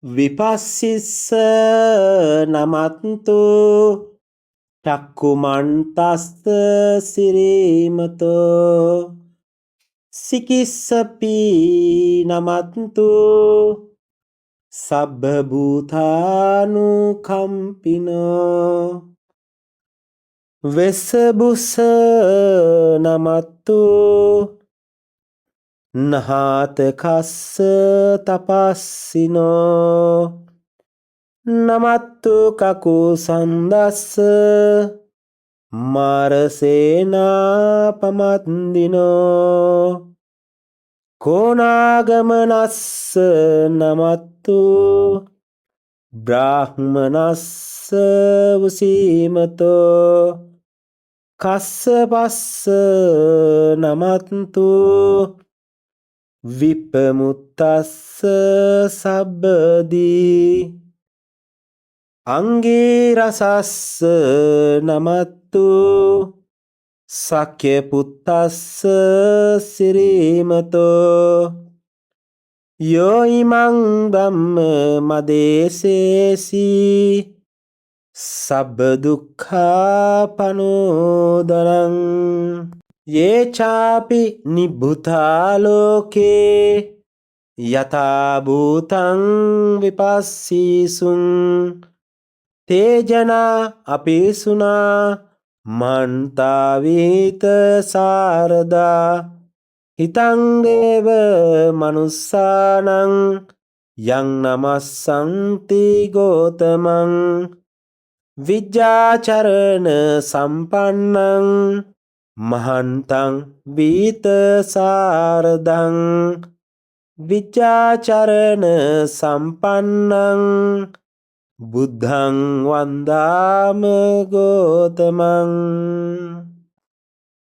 විපස්සිස්ස නමත්තු චක්කුමන්තස්ස සිරීමතෝ සිකිස්සපි නමත්තු සබ්බ භූතානුකම්පිනෝ වෙස්සබුස්ස නමත්තු නහාතකස්ස තපස්සිනෝ නමත්තු කකුසන්දස්ස මාරසේනා පමත්දිනෝ කෝනාගමනස්ස නමත්තු බ්‍රාහ්මනස්ස වසීමතෝ කස්සපස්ස නමත්තු විප්පමුත්තස්ස සබ්බදී අංගී රසස්ස නමත්තු සක්‍ය පුත්තස්ස සිරීමතෝ යෝ ඉමං ධම්ම මදේසේසි සබ්බ දුක්ඛා පනෝදනං යේ චාපි නිබ්බුතා ලෝකේ යථා භූතං විපස්සීසුං තේජනා අපිසුනා මන්තාවීත සාරදා හිතං දේව මනුස්සානං යං නමස්සන්ති ගෝතමං විජ්ජාචරණ සම්පන්නං මහන්තං වීත සාරදං විජ්ජාචරණ සම්පන්නං බුද්ධං වන්දාම ගෝතමං.